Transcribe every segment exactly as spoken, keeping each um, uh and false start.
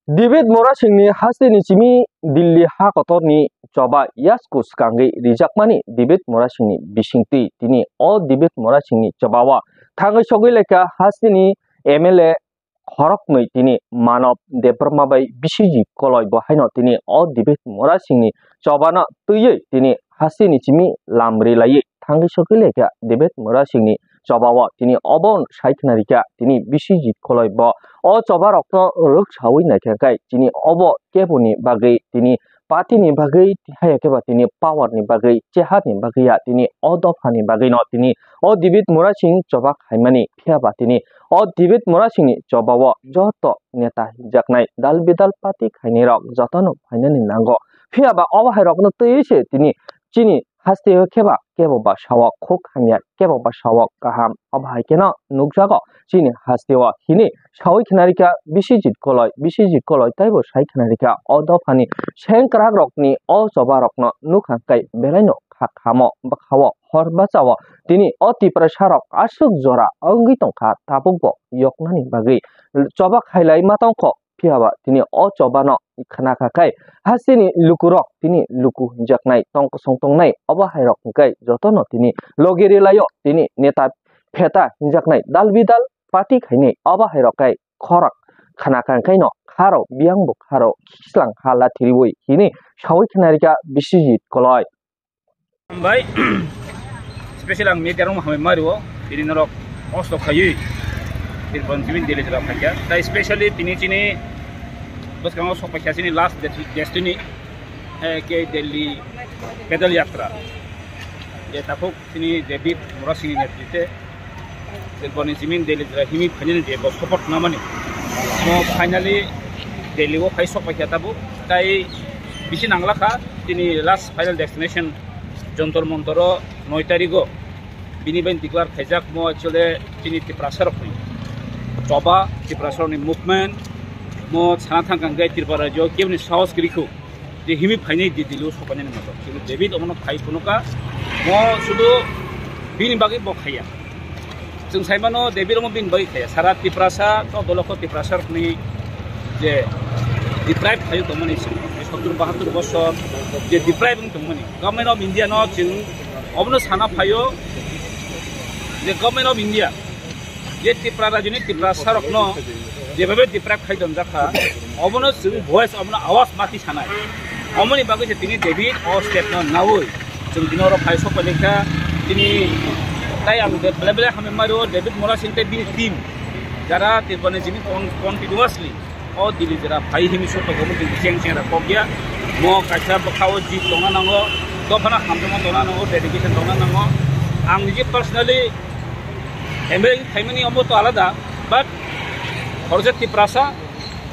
David Murasingni hasteni simi Delhi ha kotorni choba yasku swkangwi rijakmani David Murasingni bisingtwi tini o David Murasingni chobao thangwi sogwi lekha hasteni M L A khoroknwi tini Manob Debbarma bai Biswajit Koloi bo haino tini o David Murasingni chobano twiwi tini hasteni simi lam rilaiwi thangwi sogwi lekha David Murasingni chobao tini obo sai khna rikha tini Biswajit Koloi bo o choba rokno rwk sawi naikha khai tini obo keboni bagwi tini party ni bagwi tihaya khe ba tini power ni bagwi cheha ni bagwi ya tini o dopha ni bagwi no tini o David Murasing choba khaimani phiya ba tini o David Murasing ni chobao joto neta hinjaknai dal bidal party khainai rok jotono phainani nango phiya ba obo hai rokno twiwi se tini chini hasteo khe ba kebo ba sao khuk hamya kebo ba sao kaham obo hai kheno nukjago chini hasteo hini sawi khna rikha Biswajit Koloi Biswajit Koloi taibo sai khna rikha o dophani sengkrak rokni o choba rokno nukha kai belaino kha khamo bwkhao hor bachao tini o Tiprasa rok aswk jora wngwi tongkha tabukbo yoknani bagwi choba khailai ma tongkho. Phiya ba tini o chobano khna kha khai hasteni lukurok tini luku hinjaknai tong kosong tongnai obo hai rok hwnkhe jotono tini logi rilaio tini neta pheta hinjaknai dal bidal party khainai obo hai rok khai khorok khna kha khai no kharo biyang bo kharo khislang ha la thiriwi hini sawi khna rikha Biswajit Koloi. Hambai, special ang media rok hambai mario, tini norok host khayui, tini bon jimin Delhi jora phaikya. Tai specially tini chini bwskango sok paikya chini last desti-, destiny, eh, ke Delhi pedal yatra. Je takhuk chini David Murasingni netrite, Tirboni jimin Delhi jora himi phainani je bo support khnamani. Mo finally Delhi o phai sok paikha tabuk. Tai bisi nanglakha tini last final destination Jantar Mantar o noi tarigo. Bini bai declare khaijak mo actually tini Tiprasa rokni choba, Tiprasa rokni movement mo sana thangkang gai Tripura rajyo kebni sahos kirikhu. Je himi phainai di Delhi o sopainani moto. Kintu David omono khai phunukha. Mo sudu bini bagwi bo khaiya. Chwng saimano David omo bini bagwi khaiya. Sara Tiprasa, chaudo lokho Tiprasa rokni je deprive khaio tongmani chwng, je sottur bahattur bosor je deprive wng tongmani. Government of India no chwng omono sana phaio je Government of India je Tipra rajyoni Tiprasa rokno jebabe deprive khai donjak kha, obono chwng voice, obono awas mati sanai. Omoni bagwi se tini David o step no naui chwng tini oro phai sok palikha. Tini tai ang de-, bele bele hamya mario David Murasing tei bini team jara Tirboni jini con-, continuously o Delhi jora phai himi sok paikha omo tini cheng cheng ra kok ya. Mo kaisa bwkha o jit tongna nango, dophano hamjakma tongna nango, dedication tongna nango. Ang niji personally M L A phaimani omo to alada, but khoroksa Tiprasa,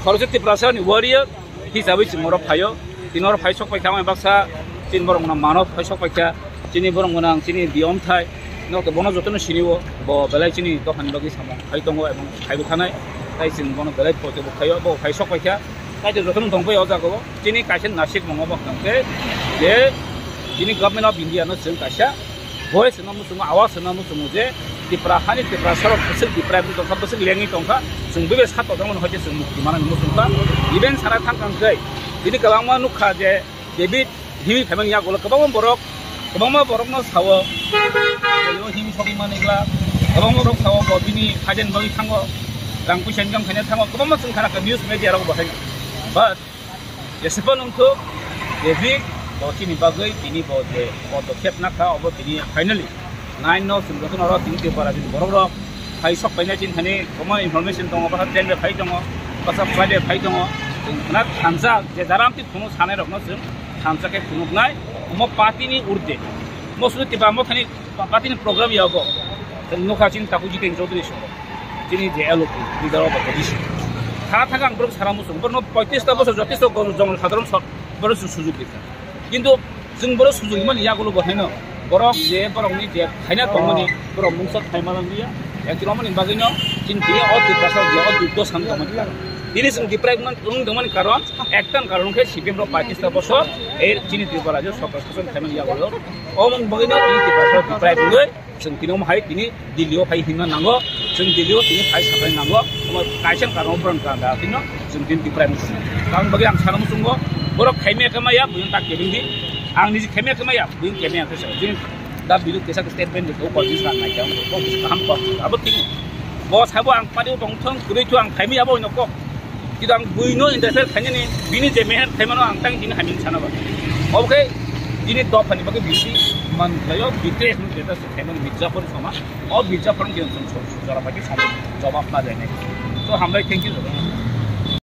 khoroksa Tiprasa ni warrior hisabai chwng oro phaio. Tini oro phai sok paikha, ang baksa tini borok no mano phai sok paikha, chini borok no ang chini biyom thai, nok to bono jotono sinio, bo belai chini dophani bagwi samung phai tongo, ebong phaibo thanai, tai chwng bono belai poito bo phaio, bo phai sok paikha, tai to jotono tongbai o jaga o, chini kaisa nasik mongo bo hwnkhe je chini Government of India no chwng kaisa voice no muchungo, awas no muchungo je Tipra hani Tiprasa rok bwswk Tipra bwswk tongkha, bwswk lengwi tongkha, chwng bebe sa tojak mano hoite chwng mukti manani muchungkha. Even sana thangkang khe bini kwbangma nukha je David himwi phaimani yagulo kwbangma borok, kwbangma borokno sao, himwi sogwi manigla, kwbangma borok sao bo bini hajen bagwi thango, rang puisa income khaina thango, kwbangma chwng khana kha news media rok bo hai. But Jesipa nungthuk, David bo chini bagwi tini bo je podokep nakha, obo tini finally nine no chwng jotono oro tini Tripura rajyoni borok rok phai sok painai chini thani kwbangma information tongo, bwsa train bai phai tongo, bwsa flight bai phai tongo, chwng khna thansa je jaram ti phunuk sanai rokno chwng thansa khe phunuknai, omo party ni urde, mo sudu Tripura mo thani Pa-, party ni program ya bo. Chwng nukha chini takhuk Jiten Chaudhary song. Chini je L O P leader of opposition. Sana thangkha ang borok sara muchung. Borokno poitrish ta bosor jotesto gor-, jong sadharon sor-, borok su-, sujug rikha. Kintu chwng borok sujug mani yagulo bo haino. Borok je borokni je khaina tongmani borok mungsa thai malang liya. Actually omoni bagwino chini tini o Tiprasa je o dukdo san tongmani karon. Tini chwng deprive man wng tongmani karon, ektan karon khe C P M rok poitrish ta bosor ei chini Tripura rajyo sorkar shason khaimani yagulo. Omoni bagwino tini Tiprasa deprive wngwi Chwng tini omo hai tini Delhi o phai hinna nango, chwng Delhi o tini phai sapai nango, omo kaisa karon o borok ni kanda tino chwng tini Tipra ni song. Karon bagwi ang sana muchungo, borok khaimaya khe maya, buino tak kebeng di, ang niji khaimaya khe maya, buino kebeng ang khe sa, jin da bidu kesa statement do ko jis kan nai jang ko kaham ko abo tini. Bo sabo ang pari tong thong, kwrwi thu ang khaimaya bo ino kok. Kintu ang buino interfere khainani, bini je meher khaimano ang tang tini hamya sana ba. Obo khe tini dophani bagwi bisi man khlaio, bikre hwn khe ta khaimani Mirzapur sama. O Mirzapur khe chwng jora bagwi sama jawab ma jainai. So hambai, thank you.